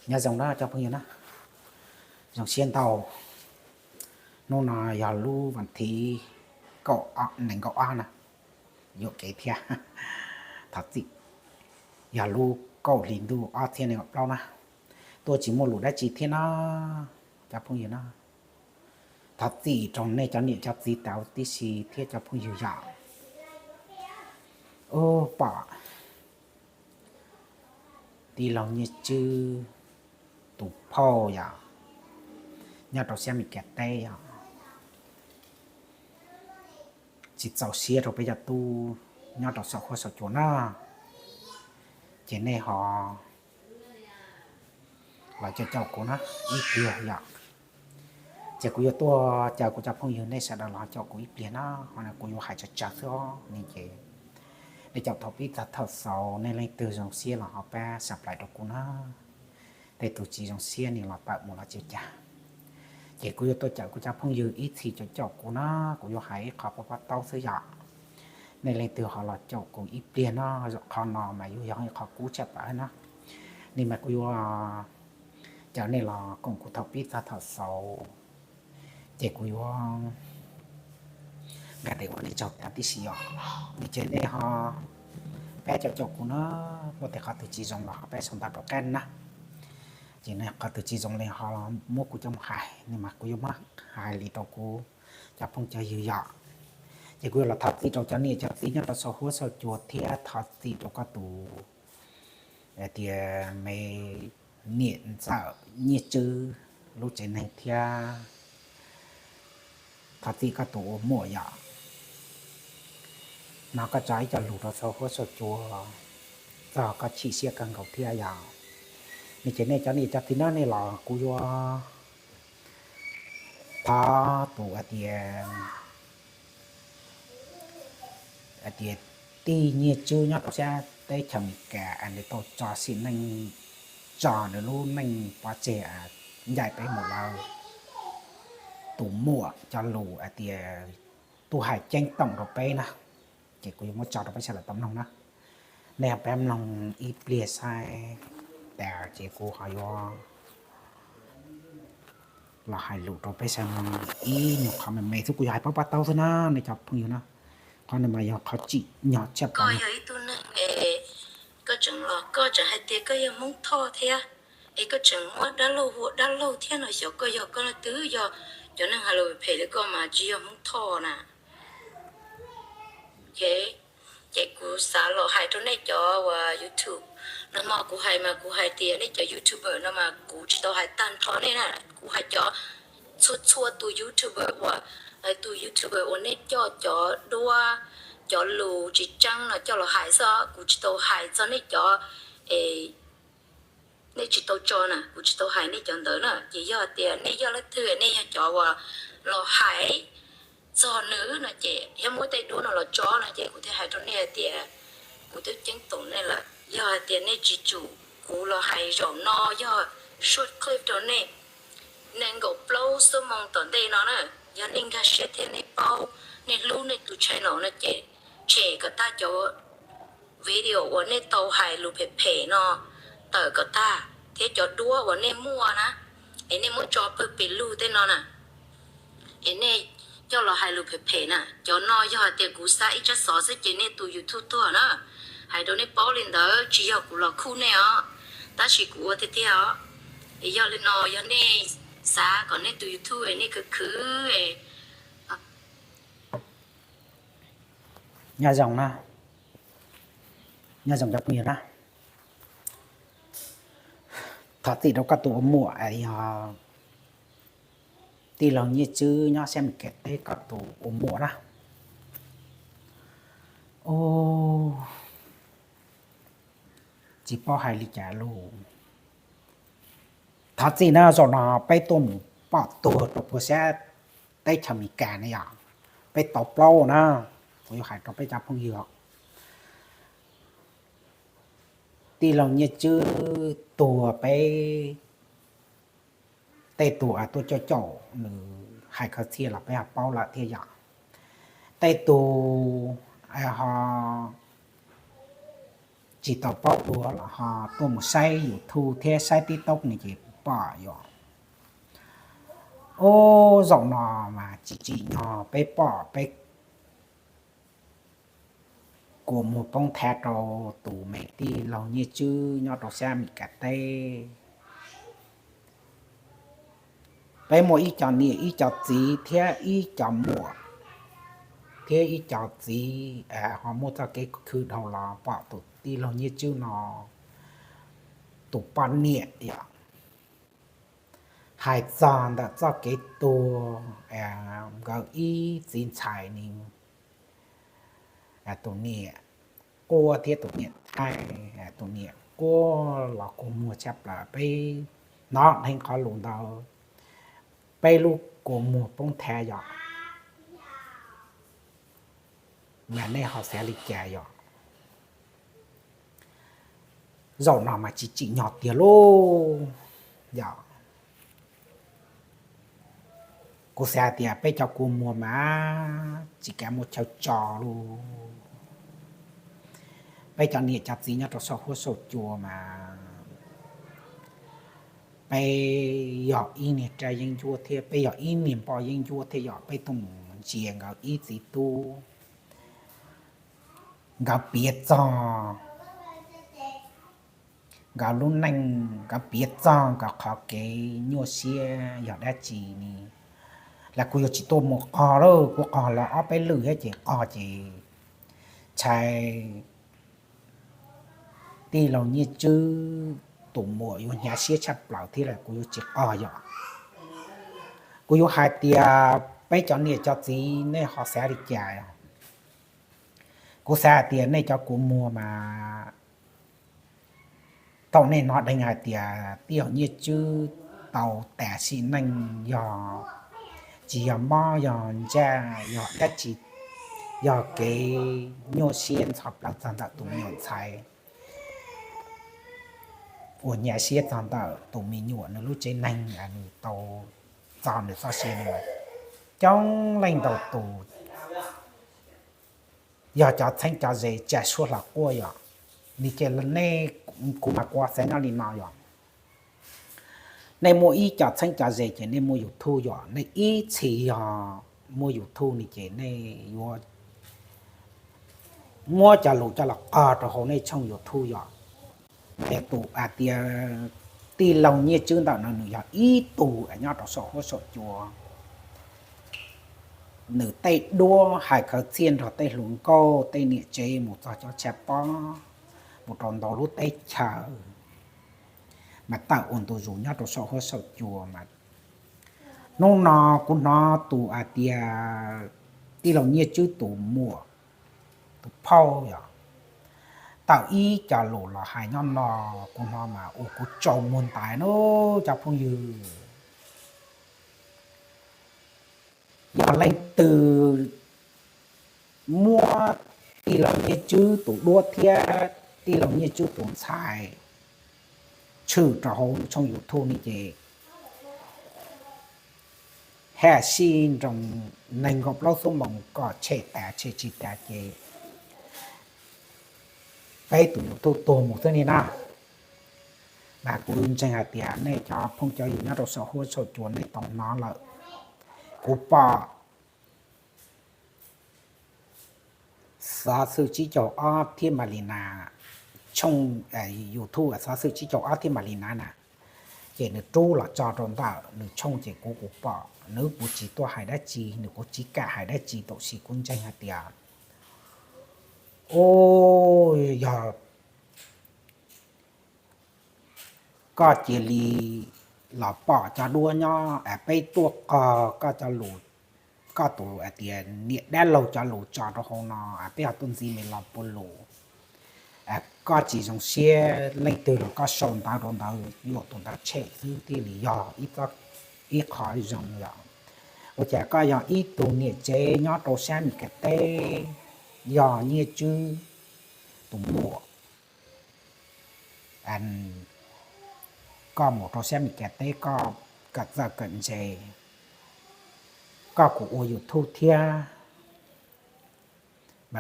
Nyob zoo na cov phooj ywg na, zoo siab ntau. Hnub no yog lub vas thiv kaum, nees nkaum ob na, yuam kev thiab. Thov txim, yog lub kaum hli ntuj ob txhiab nees nkaum plaub na. Tuaj tsis muaj lus dab tsi thiab no cov phooj ywg na. Thov txim rau nej cov niam cov txiv tau tib si thiab cov phooj ywg yom. Ub, pom tij laug Nyiaj Tswb tus phauj yom, nyob rau sab Meskas teb yom, tsis txaus siab rau peb cov tub nyob rau saum huab saum cua na, ces nej ho los caum caum kuv na ib pliag yom. Ces kuv yuav tuaj caw kuv cov phooj ywg nej sawv daws los caum kuv ib pliag na, ho kuv yuav hais tsawg tsawg xwb os ne ces nej caum thaum pib txog thaum xaus, nej leej twg zoo siab los ho pab subscribe rau kuv na. Tej tus tsis zoo siab nws los tawm mus los tsis ua cas. Ces kuv yuav tuaj caw kuv cov phooj ywg ib txhis caum caum kuv na, kuv yuav hais ib qho pab pab taub xwb yom. Nej leej twg ho los caum kuv ib pliag no, zaum qhov no mas yuav yog ib qho kub tshaj plaws na. Ni mas kuv yuav caw nej los koom kuv thaum pib txog thaum xaus, ces kuv yuav nqa tes ua nej tsaug tas tib si os. Ces nej ho pab caum caum kuv na, muaj tej qhov twg tsis zoo los ho pab sau ntawv rau qab na. Ces qhov twg tsis zoo li ho muab kuv coj mus hais, ni mas kuv yuav muab hais li rau kuv cov phooj cov ywg yom. Ces kuv yuav los thov txim rau cov niam cov txiv nyob rau saum huab saum cua thiab thov txim rau koj tus hais tias me niam ntxawm Nyiaj Tswb lub tsev neeg thiab thov txim koj tus ua muam yom. No koj tso ib co lus rau saum huab saum cua txog koj chim siab kawg nkaus thiab yom. Ni ces nej cov niam cov txiv na, nej los kuv yuav thov tus hais tias, hais tias tij Nyiaj Tswb nyob rau sab teb chaws Amelikas nws tau tso sim neej tso nws lub neej pov tseg ncaim peb mus lawm, tus muam cov lus hais tias tuaj hais ceeb toom rau peb na. Ces kuv yuav muab tso rau peb sawv daws tau mloog na. Nej pab mloog ib pliag saib tas ces kuv ho yuav los hais lus rau peb sawv daws mloog ib nyuag qhov me me xwb, kuv yuav hais pab pab taub xwb na nej cov phooj ywg na. Qhov no mas yog qhov tsim nyog tshaj plaws. Koj yog ib tug neeg es koj tseem los koj tseem hais tias koj yog Hmoob Thoj thiab, es koj tseem muab dab laug hu ua dab laug thiab no, xyov koj yog koj leej twg, yog cov neeg hais lus phem li koj mas tsis yog Hmoob Thoj na. Ces kuv xav los hais rau nej cov uas YouTube no mas, kuv hais mas kuv hais tias nej cov YouTuber no mas kuv tsis tau hais tag nrho nej na, kuv hais cov txhua txhua tus YouTuber uas, tus YouTuber uas nej coj cov duab, cov lus tsis tseeb no coj los hais xwb, kuv tsis tau hais txog nej cov es nej tsis tau tso na, kuv tsis tau hais nej cov ntawd na. Ces yog tias nej yog leej twg, nej yog cov uas los hais txog nws no ces thiab muab tej duab no los tso no ces kuv thiaj hais rau nej hais tias kuv twb ceeb toom nej lawm. Yog hais tias nej tsis tsum kuv los hais zaum no, yog short clip rau nej nees nkaum plaub xuab moos tom ntej no na, yog nej nkag siab thiab nej paub, nej hlub nej tus channel no ces tshem kom tag cov video uas nej tau hais lus phem phem no tawm kom tag, thiab cov duab uas nej muaj na, es nej muab tso pawg pes lug tej no na, es nej coj los hais lus phem phem na, cov no yog hais tias kuv xa ib tsab xov xwb ces nej tus YouTube tuag na. Hais rau nej paub li ntawd, tsis yog kuv los khuj nej os, tab sis kuv ua tiag tiag os. Es yog li no, yog nej xav kom nej tus YouTube es nej khwv khwv es nyob zoo na, nyob zoo cov phooj ywg na. Thov txim rau koj tus ua muam, yog tij laug Nyiaj Tswb nyob sab Meskas teb koj tus ua muam na. Ub, tsis paub hais li cas lus. Thov txim na, zaum no peb tuaj mus pom tuag rau puag sab teb chaws Amelikas ne yom, peb tau plaub na. Kuv yuav hais rau peb cov phooj ywg, tij laug Nyiaj Tswb tuag peb tej tus tuaj caum caum nws hais khawv txhia los peb ho paub lawm thiab yom. Tej tus ho tsis tau paub dua los ho tuaj mus saib YouTube thiab saib TikTok ne ces pom yom. Ub, zaum no mas tsis tsim nyog peb pom peb kua muag poob thav rau tus me tij laug Nyiaj Tswb nyob rau sab Meskas teb. Peb muaj ib co niam ib co txiv thiab ib co muam thiab ib co txiv ho muaj txoj kev khwv dhau los pom tus tij laug Nyiaj Tswb no tus poj niam yom, hais txog ntawm txoj kev tuag nkawd ib txiv ntxhais ne, tus niam quaj thiab tus niam thaij, tus niam quaj los kua muag tshaj plaws. Peb hnov dheev qhov lus ntawd, peb lub kua muag poob thav yom, mas nej ho xav li cas yom? Zaum no mas tsis tsim nyog tiag lauj. Yog kuv xav tias peb cov kua muag mas tsis kav muaj chaw tso lauj. Peb cov niam cov txiv nyob rau saum huab saum cua mas peb yog ib niag raj yeeb ncuab thiab peb yog ib niag npoj yeeb ncuab thiab yog peb tuaj mus ntsia nkawd ib txiv tub, nkawd piav txog nkawd lub neej, nkawd piav txog nkawd qhov kev nyuaj siab yog dab tsi ne. Los kuv yuav tsis tuaj mus qog lawm, kuv qog los ob peb lwm thiab ces qog ces ntshai tij laug Nyiaj Tswb tus muam yuav hnyav siab tshaj plaws thiab los kuv yuav tsis qog yom. Kuv yuav hais tias peb cov niam cov txiv nej ho xav li cas? Kuv xav hais tias nej cov kua muag mas thaum nej hnov dheev hais tias tij laug Nyiaj Tswb tau tas sim neej yog tsis yog mob yog ntsaj yog dab tsi, yog kev nyuaj siab ntxhov plaws txog ntawm tus me nyuam ntxhais uas hnyav siab txog ntawm tus me nyuam nws lub tsev neeg nws tau txo nws txoj sia no, coob leej ntau tus yog cov txheeb cov ze tsa suab hlo quaj yom. Nws ces nej, kuv mas kuv xav nyob li no yom. Nej muaj ib co txheeb co ze ces nej muaj YouTube yom, nej ib txhis yog muaj YouTube ne ces nej yuav muab cov lus coj los qog rau hauv nej tshooj YouTube yom. Ces tus hais tias tij laug Nyiaj Tswb ntawm no nws yog ib tug nyob rau saum huab saum cua, nws tej duab hais khawv txhiaj nrog tej hluas nkauj tej niam tsev mus txog cov tshav pob, mus rau ntau lub teb chaws, mas tawm ua ntu zus nyob rau saum huab saum cua mas hnub no kuv hnov tus hais tias tij laug Nyiaj Tswb tus muam, tus phauj yom, tawm ib co lus los hais nyob no, kuv hnov mas ua kuv tsaus muag ntais no cov phooj ywg. Yog leej twg muab tij laug Nyiaj Tswb tus duab thiab tij laug Nyiaj Tswb tus ntxhais tshwm rau hauv tshooj YouTube ne ces haj sij nroos nees nkaum plaub xuab moos kom tshem tas tshem tsis tas ces peb tus YouTube tuag mus xwb li na. Mas kuv ntseeg hais tias nej cov phooj cov ywg nyob rau saum huab saum cua nej tau hnov lawm. Kuv pom xov xwm tsib caug ob thiab Malina, tshooj YouTube xov xwm tsib caug ob thiab Malina na, ces nws rub los tso rau ntawm nws tshooj ces kuv kuv pom nws kuv tsis tuaj hais dab tsi, nws kuv tsis kam hais dab tsi, tab sis kuv ntseeg hais tias, u, yog koj cia li los pom cov duab nyob peb tuaj qog koj cov lus, koj tus hais tias niam dab laug cov lus tso rau hauv no, peb ho tuaj ntxiv me los puav lus. Koj tsis zoo siab leej twg los koj sau ntawv rau ntawd yuam tus ntawd tshem xwb thiaj li yog ib qho zoo yom. Ua cas koj yog ib tug niam tsev nyob rau sab Meskas teb, yog Nyiaj Tswb tus muam, koj mus rau sab Meskas teb koj kawm txawj kawm ntse, koj kuj ua YouTube thiab,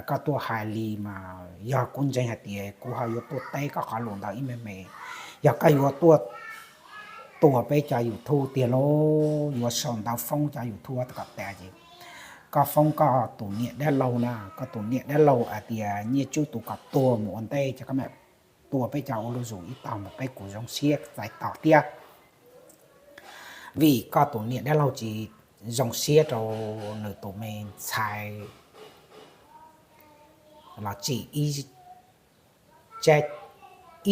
Koj tuaj hais li mas yog kuv ntseeg hais tias kuv ho yuav tuaj teb koj qhov lus ntawd ib me me. Yog koj yuav tuaj tua peb cov YouTube tiag lauj, yuav sau ntawv foob cov YouTube kom tas ces koj foob koj tus niam dab laug na, koj tus niam dab laug hais tias Nyiaj Tswb tus kom tuag mus ua ntej ces koj mam tua peb cov ua lub zus ib tog mus peb kuj zoo siab txais tos thiab. Vim koj tus niam dab laug tsis zoo siab rau nws tus me ntxhais los tsim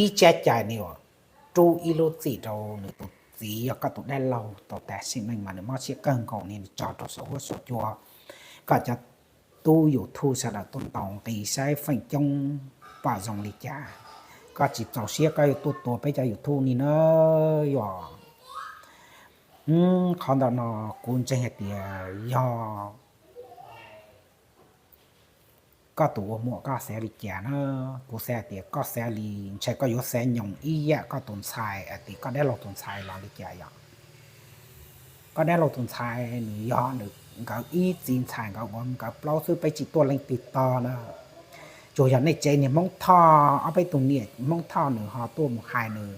ib tsab cai ni uas rub ib lub txim rau nws tus txiv yog koj tus dab laug tau tas sim neej mas nws mob siab kawg nkaus li, nws tso rau saum huab saum cua. Koj cov tub YouTube sawv daws tuaj ntaus nqi saib feem coob pom zoo li cas. Koj tsis txaus siab koj yuav tuaj tua peb cov YouTube ni na. Yog qhov ntawm no kuv ntseeg hais tias yog koj tus ua muam koj xav li cas na, kuv xav hais tias koj xav li, ntshai koj yuav xav nyoos ib yam koj tus ntxhais hais tias koj dab laug tus ntxhais los li cas yom. Koj dab laug tus ntxhais nws yog nws, nkawd ib txiv ntxhais nkawd ua nkawd plaub xwb, peb tsis tuaj leej twg tog na. Tsuas yog nej tsev niag Hmoob Thoj, ob peb tug niam Hmoob Thoj nws ho tuaj mus hais nws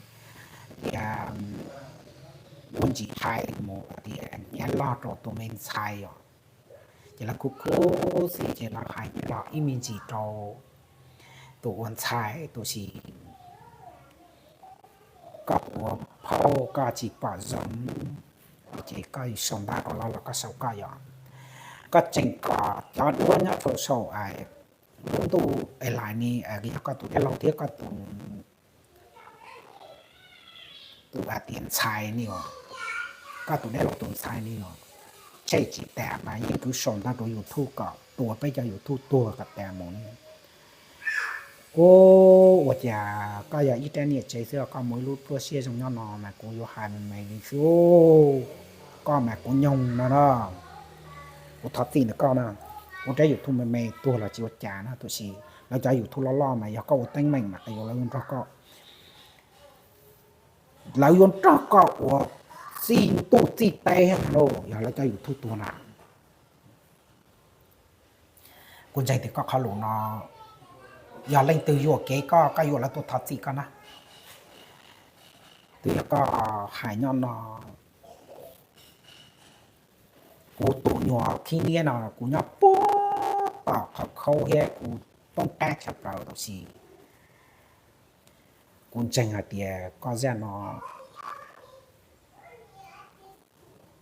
tias ua ntsis hais mus tias hnyav loj rau tus me ntxhais os. Ces lawv khuv khuv xim ces lawv hais los ib me ntsis rau tus ua ntxhais tus xis koj tus ua phauj koj tsis pom zoo, ces koj sau ntawv rau lawv los koj sau koj yom. Koj tseem kom cov duab nyob rau saum lub ntuj es lais ni yog koj tus dab laug thiab koj tus, tus hais tias ntxhais ni os, koj tus dab laug tus ntxhais ni os, tshem tsis tas mas yeej kwv sau ntawv rau YouTube kom tua peb cov YouTube tuag kom tas mus li. Ub, ua cas koj yog ib rab niam tsev xwb koj muaj ib lub pluaj siab zoo nyob no mas kuv yuav hais me me li xwb. Koj mas kuv nyoog no na, kuv thov txim ntawm koj na. Kuv rab YouTube me me tuag los tsis ua cas na, tab sis lawv cov YouTube loj loj mas yog koj ua teeb meem mas yuav lawv yuav nrog koj, lawv yuav nrog koj ua txij ntuj txij teb no yog lawv cov YouTube tuag na. Kuv ntseeg tias koj qhov lus no yog leej twg yuam kev koj, koj yuav lawv tuaj thov txim koj na. Twb yog koj hais nyob no, kuv tus nyuag khib niab no kuv nyob puag tom qhov khaub thiab kuv poob qab tshaj plaws tab sis kuv ntseeg hais tias koj zaj no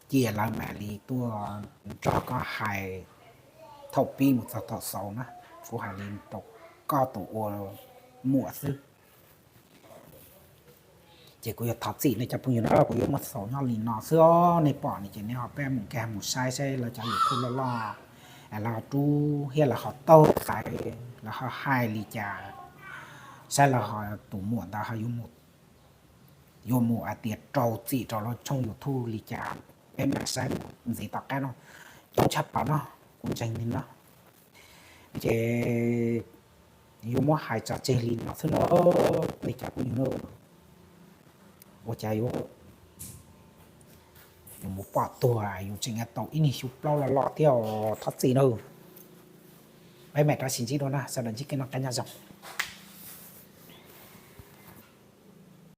cia lawv mam li tuaj nrog koj hais thaum pib mus txog thaum xaus na. Kuv hais li rau koj tus ua muam xwb. Ces kuv yuav thov txim nej cov phooj ywg na, kuv yuav muab xaus nyob li no xwb os. Nej pom no ces nej ho pab mus nkag mus saib saib lawv cov YouTube loj loj, lawv ho rub thiab lawv ho taug xaiv, lawv ho hais li cas, saib lawv ho tus muam ntawd ho yuav mus hais tias rau txim rau lawv tshooj YouTube li cas, peb mam saib mus ntxiv tom qab no. Coob tshaj plaws no, kuv ntseeg li no. Ces yuav muab hais tso tseg li no xwb no, nej cov phooj ywg na. Ua cas yuav mus pom tuag yus tseem tau ib niag xyu plaub loj loj thiab, thov txim na. Peb mam rov sib ntsib dua na, sawv daws ntsib kev noj qab nyob zoo.